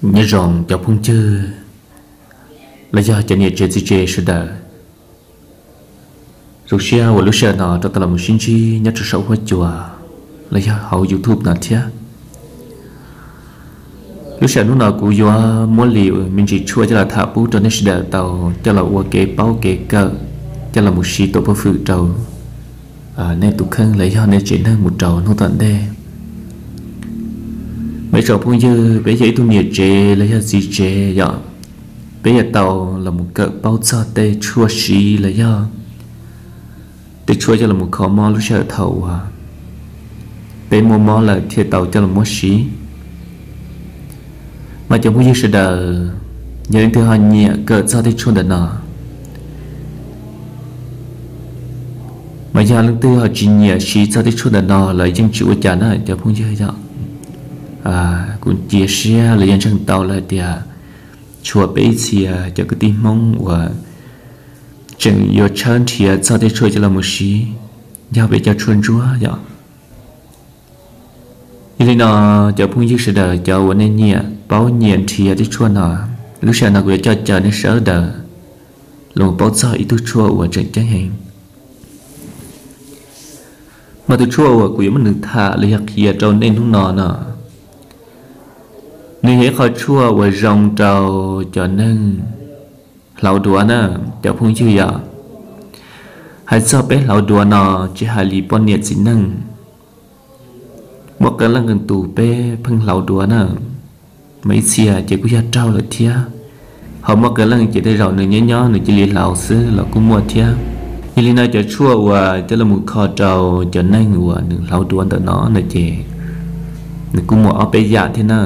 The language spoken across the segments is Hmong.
Nyob zoo cov phooj ywg los yog cov niam tsev txiv tsev sawv daws. Zoo siab uas lub sij hawm no rov tau los mus sib ntsib nyob rau saum huab cua los yog hauv YouTube no thiab. Lub sij hawm hnub no kuv yuav muab li me ntsis tshuaj coj los tham pub rau nej sawv daws tau coj los ua kev paub kev kawm, coj los mus siv tuam pob fwm rau nej tus kheej los yog nej tsev neeg mus rau hnub tom ntej. Mas ib tsoom phooj ywg, peb yog ib tug niam tsev los yog txiv tsev yom, peb yuav tau los mus kawm paub txog tej tshuaj siv los yog tej tshuaj coj los mus kho mob lub sij hawm thaum uas peb muaj mob lawm thiaj tau coj los muab siv. Mas cov phooj ywg sawv daws, yog leej twg ho nyiam kawm txog tej tshuaj ntawm no, mas yog leej twg ho tsis nyiam siv txog tej tshuaj ntawm no los yeej tsis ua cas na cov phooj ywg yom. Kuv cia siab los yog ntseeg tau lawm tias tshuav peb ib txhia cov kwv tij Hmoob uas tseem yuav tshawb nrhiav txog tej tshuaj coj los mus siv, yog peb cov tshuaj ntsuab yom. Yog li no, cov phooj ywg sawv daws cov uas nej nyiam paub nyiam nrhiav tej tshuaj no, lub sij hawm no kuv yuav coj caw nej sawv daws los paub txog ib tug tshuaj uas tseem ceeb heev. Mas tus tshuaj uas kuv yuav muab nws tham los yog qhia rau nej hnub no no, nws yog ib qho tshuaj uas zoo rau cov neeg hlauv duav na, cov phooj ywg yom. Hais txog peb hlauv duav no, tsis hais li poj niam txiv neej, muaj qee leej qee tus peb pheej hlauv duav na, mas ib txhia ces kuj yog raug lawm thiab. Ho muaj qee leej ces tej zaum nws nyob nyob nws cia li hlauv xwb los kuj muaj thiab. Yog li no cov tshuaj uas coj los mus kho rau cov neeg uas nws hlauv duav ntawm no no ces nws kuj muaj ob peb yam thiab na.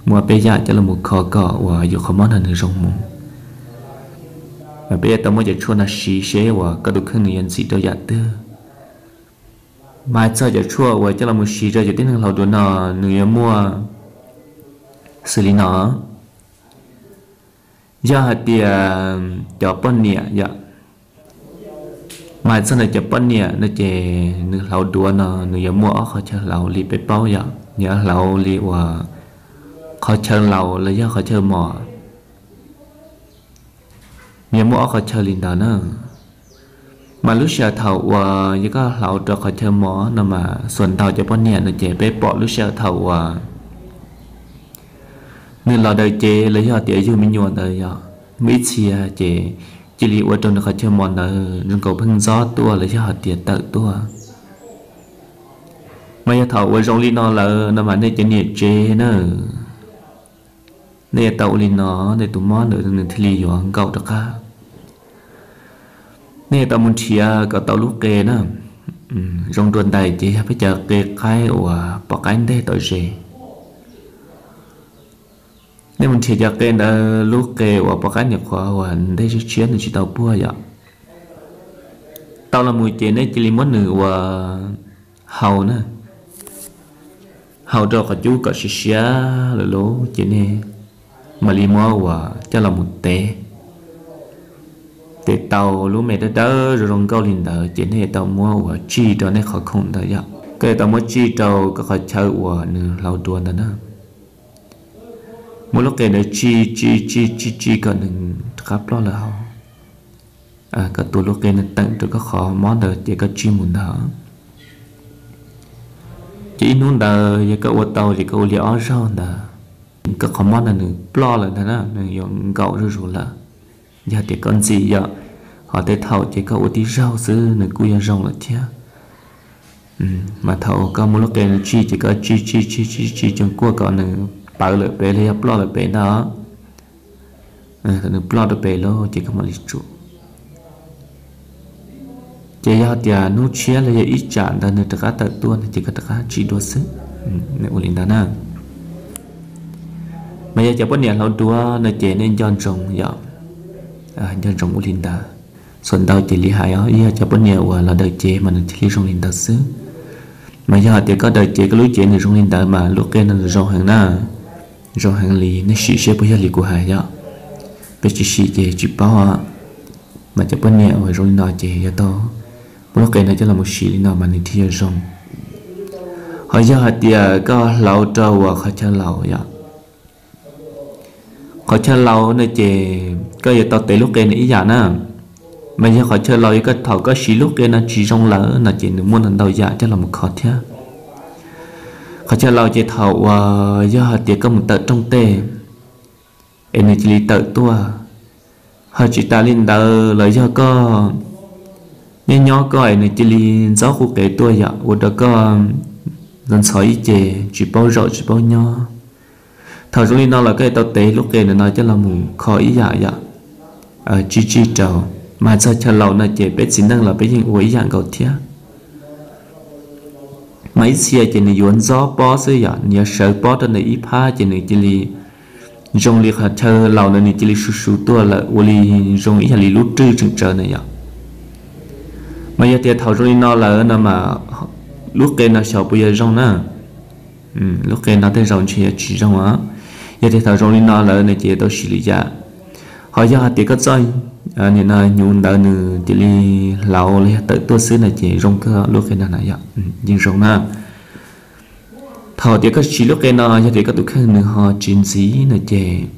Muaj ob peb yam coj los mus kho kom uas yus qhov mob no nws zoo mus. Peb yuav tau muab cov tshuaj no siv seb uas koj tus kheej nws yuav ntxim rau yam twg. Mas hais txog cov tshuaj uas coj los mus siv rau cov tib neeg hlauv duav no, nws yuav muaj xws li no. Yog hais tias cov poj niam yom, mas hais txog ntawm cov poj niam no ces nws hlauv duav no nws yuav muaj ob qhov chaw hlauv li peb paub yom, nws yuav hlauv li uas qhov chaw laus los yog qhov chaw mos. Nws yuav muaj ob qhov chaw li ntawd na. Mas lub sij hawm thaum uas yog koj hlauv rau qhov chaw mos no mas xuas ntau cov poj niam no ces peb pom lub sij hawm thaum uas nws los daws cev los yog tias yug me nyuam ntawd yog muaj ib txhia ces cia li ua rau nws qhov chaw mos ntawd zoo nkaus pheej ntxob tuaj los yog hais tias tawm tuaj. Mas yog thaum uas zoo li no lawm no mas nej cov niam tsev na, nej yuav tau ua li no, nej tus mob ntawd nws thiaj li yuav nkaum rov qab. Nej yuav tau mus nrhiav kom tau lub qe na. Zoo dua ntais ces yog peb cov qe qaib uas poj qaib nteg tom zes. Nej mus nrhiav cov qe ntawd, lub qe uas poj qaib nyuam qhuav uas nteg tshiab tshiab nws tsis tau puag yom. Tau los mus ces nej cia li muab nws uas hau na, hau rau qhov cub kom siav siav lawm lauj ces nej mam li muab uas coj los mus tev. Tev tau lub me dawb dawb zoo zoo nkauj li ntawd ces nej tau muab uas tsij rau nej qhov khoom ntawd yom. Koj yuav tau muab tsij rau koj qhov chaw uas nws hlauv duav ntawd na. Muab lub qe ntawd tsij tsij tsij tsij tsij kom nws rov qab ploj lawm hauv. Koj tua lub qe nws teem rau koj qhov mob ntawd ces koj tsij mus ntawd. Ces ib hnub ntawd yog koj ua tau ces koj ua li ob zaug ntawd, koj qhov mob ntawd nws ploj lawm ntag na, nws yuav nkaum zuj zus lawm. Yog tias koj ntxim yom, ho tej thaum ces koj ua tib zaug xwb nws kuj yuav zoo lawm thiab. Mas thaum koj muab lub qe nws tsij ces koj tsij tsij tsij tsij tsij tseem kuaj kom nws pawv lawm pem los yog ploj lawm pem ntag. Thaum nws ploj rau pem lawm ces koj mam li tsuam. Ces yog tias hnub tshiab los yog ib tsam ntawd nws rov qab tawm tuaj no ces koj rov qab tsij dua xwb. Ua li ntawd na. Mas yog cov poj niam hlauv duav no ces nej nco ntsoov yom, nco ntsoov ua li ntawd. Xuas ntau ces li hais os, yog cov poj niam uas los daws cev mas nws thiaj li zoo li ntawd xwb. Mas yog hais tias koj daws cev koj lub cev nws zoo li ntawd mas lub qe no nws zoo heev na, zoo heev li, nej sim seb puas yog li kuv hais yom. Peb tsis sim ces tsis paub. Mas cov poj niam uas zoo li no ces yuav tau muab lub qe no coj los mus sim li no mas nws thiaj yuav zoo. Ho yog hais tias koj hlauv rau uas qhov chaw laus yom, Qhov chaw laus no ces koj yuav tau tev lub qe no ib yam na. Mas yog qhov chaw laus yog koj thaum koj siv lub qe no tsis zoo lawm no ces nws muaj ntau ntau yam coj los mus kho thiab. Qhov chaw laus ces thaum uas yog hais tias koj mus tawm rooj tej es nws cia li tawm tuaj, ho tsis tas li ntawd los yog koj nyob nyob koj es nws cia li ntxob qub qe tuaj yom, ua rau koj ntxhov ntxhov ib ce, tsis paub zaum tsis paub nyob. Thaum zoo li no los koj yuav tau tev lub qe ntawm no coj los mus kho ib yam yom, tsib tsib rau. Mas txog chaw laus no ces peb txiv neej los peb yeej ua ib yam nkaus thiab. Mas ib txhia ces nws yuav ntxob pob xwb yom, nws yuav sawv pob rau ntawm ib phab ces nws cia li zoo li qhov chaw laus ntawd nws cia li su su tuaj lawm ua li zoo ib yam li lub rwj tseem tsawv na yom. Mas yog tias thaum zoo li no lawm no mas lub qe no xyov puas yuav zoo na. Lub qe no tej zaum ntshe yuav tsis zoo os. Yog tias thaum zoo li no lawm no ces yuav tau siv lwm yam. Ho yog hais tias koj txoj nim no hnyuv ntawd nws cia li hlauv los yog tawm tuaj xwb no ces zoo kawg lub qe no na yom, yeej zoo na. Thaum tias koj siv lub qe no yog tias koj tus kheej nws ho tsis ntxiv no ces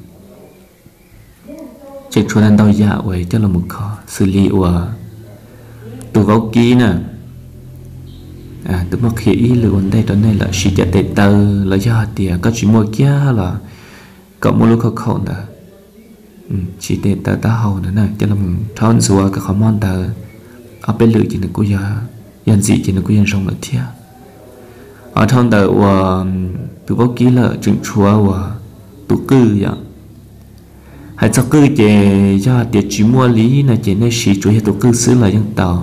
tseem tshuav ntau yam uas coj los mus kho xws li uas tus vaub kib na. Tus muab qhia ib lwm ua ntej rau nej lawm, siv cov tes taw los yog hais tias koj tsis muaj kiag los kom muaj lub khauj khaum ntawd, siv tes taw taub hau ntawd na coj los rhaub ntxuav kom qhov mob ntawd ob peb lwm ces nws kuj yog, yog ntxim ces nws kuj yog zoo lawm thiab. Ho dhau ntawm uas tus vaub kib lawm tseem tshuav uas tus qwj yom. Hais txog qwj ces yog hais tias tsis muaj li no ces nej siv tsuas yog tus qwj xwb los yeej tau.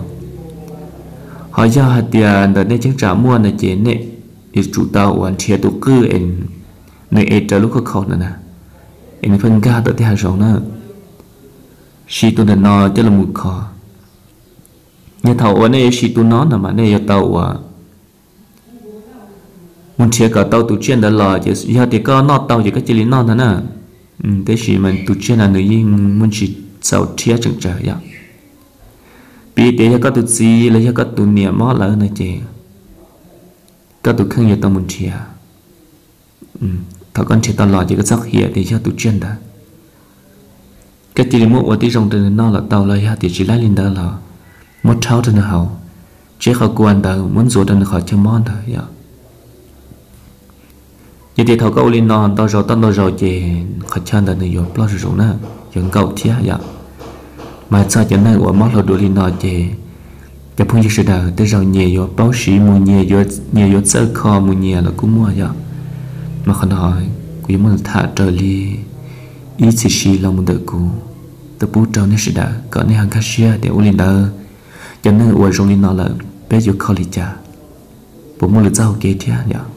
Ho yog hais tias ntawm nej cheeb tsam muaj no ces nej yuav tsum tau uas nrhiav tus qwj es nws es raws lub khauj khaum ntawd na, es nws pheej nkag tau tej hav zoov na. Siv tus ntawm no coj los mus kho. Yog thaum uas nej yuav siv tus no no mas nej yuav tau uas mus nrhiav kom tau tus tsiaj ntawd los ces yog tias koj noj tau ces koj cia li noj ntag na. Tab sis mas tus tsiaj no nws yeej muaj ntsis txaus rhiab tseem tsawv yom. Piv tias yog koj tus txiv los yog koj tus niam mob lawm no ces koj tus kheej yuav tau mus nrhiav. Thaum koj nrhiav tau los ces koj txhob qhia tias yog tus tsiaj ntawd. Koj cia li muab ua tib zoo rau nws noj los tau los yog tias tsis laib li ntawd los muab rhaub rau nws haus, tseb qhov kua ntawd muab ntxuav rau nws qhov chaw mob ntawd yom. Yog tias thaum koj ua li no ntau zaus tau ntau zaus ces qhov chaw ntawd nws yuav ploj zuj zus na, yuav nkaum thiab yom. Mas txog cov neeg uas mob hlo dua li no ces cov phooj ywg sawv daws tej zaum nyias yuav paub siv mus, nyias yuav txawj kho mus nyias los kuj muaj yom. Mas qhov no kuv yuav muab tham raws li ib txhis si los mus ntawm kuv tuaj pub rau nej sawv daws kom nej ho nkag siab tias ua li ntawd cov neeg uas zoo li no lawm peb yuav kho li cas, puas muaj lwm txoj hau kev thiab yom.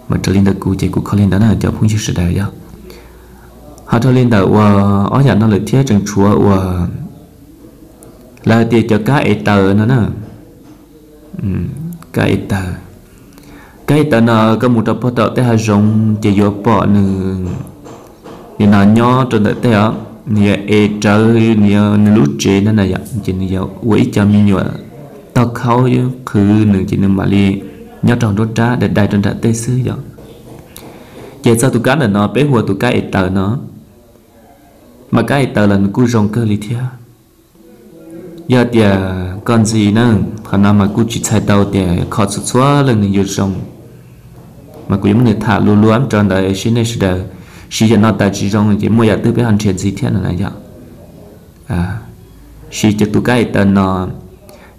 Mas raws li ntawm kuv ces kuv kho li ntawd na cov phooj ywg sawv daws yom. Ho dhau li ntawm uas ob yam no lawm thiab tseem tshuav uas lawv hais tias cov kab es taws no na. Kab es taws, kab es taws no koj mus rau pog tom tej hav zoov ces yuav pom nws, nws no nyob rau ntawm tej os, nws yuav es rawv nws, nws lub tsev no na yom, ces nws yuav ua ib co me nyuam taug khaub qhwv nws ces nws mam li nyob rau nruab nrab dai dai rau nram tej xwb yom. Ces txog tus kab ntawm no peb hu ua tus kab es taws no, mas kab es taws los nws kuj zoo kawg li thiab. Yog tias koj ntxiv na, qhov no mas kuj tsis txhais tau tias kho txhua txhua leej nws yuav zoo, mas kuv yuav muab nws tham luv luav rau ntawd seb nej sawv daws siv yam no tas tsis zoo ces muaj yam twg peb ho nrhiav ntxiv thiab no na yom. Siv cov tus kab es taws no,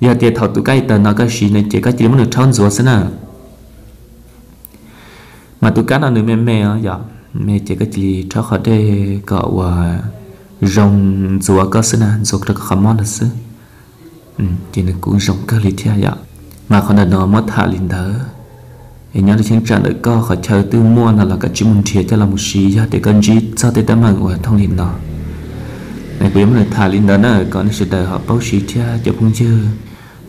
yog tias thaum tus kab es taws no koj siv no ces koj cia li muab nws rhaub ntxuav xwb na. Mas tus kab no nws me me os yom, me ces koj cia li rhaub qhov dej kom uas zoo ntxuav koj xwb na, ntxuav rau koj qhov mob no xwb, ces nws kuj zoo kawg li thiab yom. Mas qhov ntawm no muab tham li ntawd, es nyob rau cheeb tsam ntawm koj qhov chaw twg muaj no los koj cia li mus nrhiav coj los mus siv yog tias koj ntsib txog tej teeb meem uas thooj li no. Kuv yuav muab nws tham li ntawd na kom nej sawv daws ho paub siv thiab cov phooj ywg.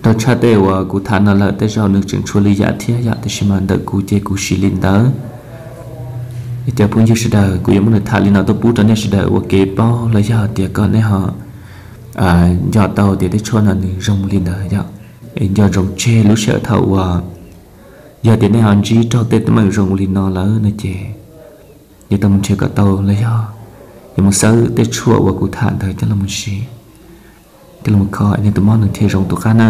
Rau tshaj tej uas kuv tham no lawm tej zaum nws tseem tshuav li yam thiab yom, tiam sis mas ntawm kuv ces kuv siv li ntawd. Cov phooj ywg sawv daws, kuv yuav muab nws tham li no tuaj pub rau nej sawv daws ua kev paub los yog tias kom nej ho nco tau tias tej tshuaj no nws zoo li ntawd yom. Es nco ntsoov tseg lub sij hawm thaum uas yog tias nej ho ntsib raug tej teeb meem zoo li no lawm no ces yuav tau mus nrhiav kom tau los yog Yuav mus xawb tej tshuaj uas kuv tham ntawd coj los mus siv, coj los mus kho es nws tus mob nws thiaj zoo tom qab na.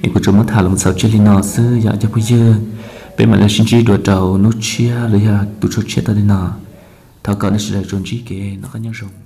Es kuv tsuas muab tham los mus txaus tsiaj li no xwb yom cov phooj ywg. Peb mam li sib ntsib dua rau hnub tshiab los yog tus tshuaj tshiab tom ntej no. Thov kom nej sawv daws tsuas ntsib kev noj qab nyob zoo.